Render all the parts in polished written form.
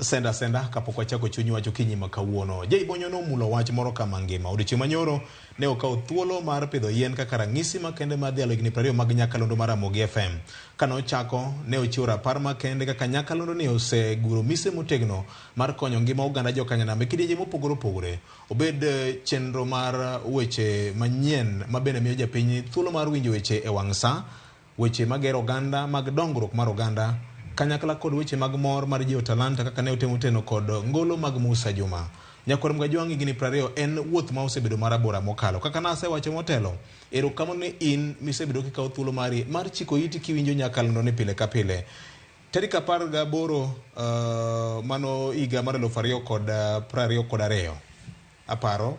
Senda senda kapok wachako chuny wach okinyi ma kawuono. Jay Bonyo nomulo wach moro kama ngima. Odiochieng' manyoro ne okawo thuolo mar pidho yien kaka ranyisi makende mar dhialo higni 20 mag nyakalondo mar Ramogi FM. Kane ochako, ne ochiwo rapar makende kaka nyakalondo ni oseguro mise motegno mar konyo ngima oganda jokanyanam e kidienje mopogore opogore. Obed chenro mar weche manyien ma bende miyo japiny thuolo mar winjo weche e wang' sa, weche magero oganda mag dongruok mar oganda, kanyakla kod weche mag mor mar jiwo talanta kaka ne otemo teno kod ngolo mag Musa Juma. Nyakwar Mgajwang' higni 20 en wuoth ma osebedo marabora mokalo. Kaka nasewacho motelo, erokamano ne in misebedo kikawo thuolo mari mar chiko iti kiwinjo nyakalondo ni pile ka pile. Tarik 18 mano higa mar 2022 aparo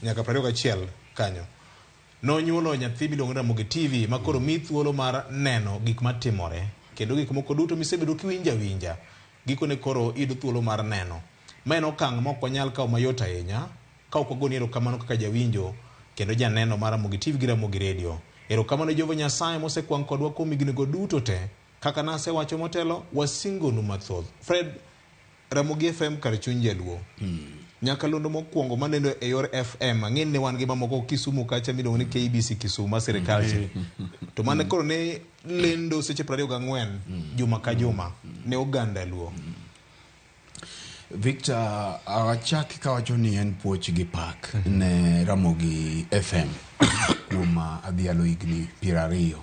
nyaka 21 kanyo. Nonyuolo nyathi miluongo ni Ramogi TV ma koro miyi thuolo mar neno gik matimore kendo gik moko duto misebedo kiwinjo awinja gikone koro iyudo thuolo mar neno. Ma en okang' ma ok wanyal kawo mayot ahinya ka ok wagoni erokamano kaka jawinjo kendo janeno mar Ramogi TV gi Ramogi Radio. Erokamano Jehova Nyasaye mosekwang' kodwa kuom higni go duto te. Kaka nasewacho motelo, wasingonu mathoth. Fred, Ramogi FM kar chuny jaluo. Nyakalondo mokwongo maneno e yor FM, ang'e ni ne wan gi mamoko Kisumu kacha miluongo ni KBC Kisumu ma sirikal cha. To mane koro ne lendo seche 24 juma ka juma ne oganda luo. Victor, achak kawacho ni en puoch gi pak ne Ramogi FM kuom adhialo higni 20.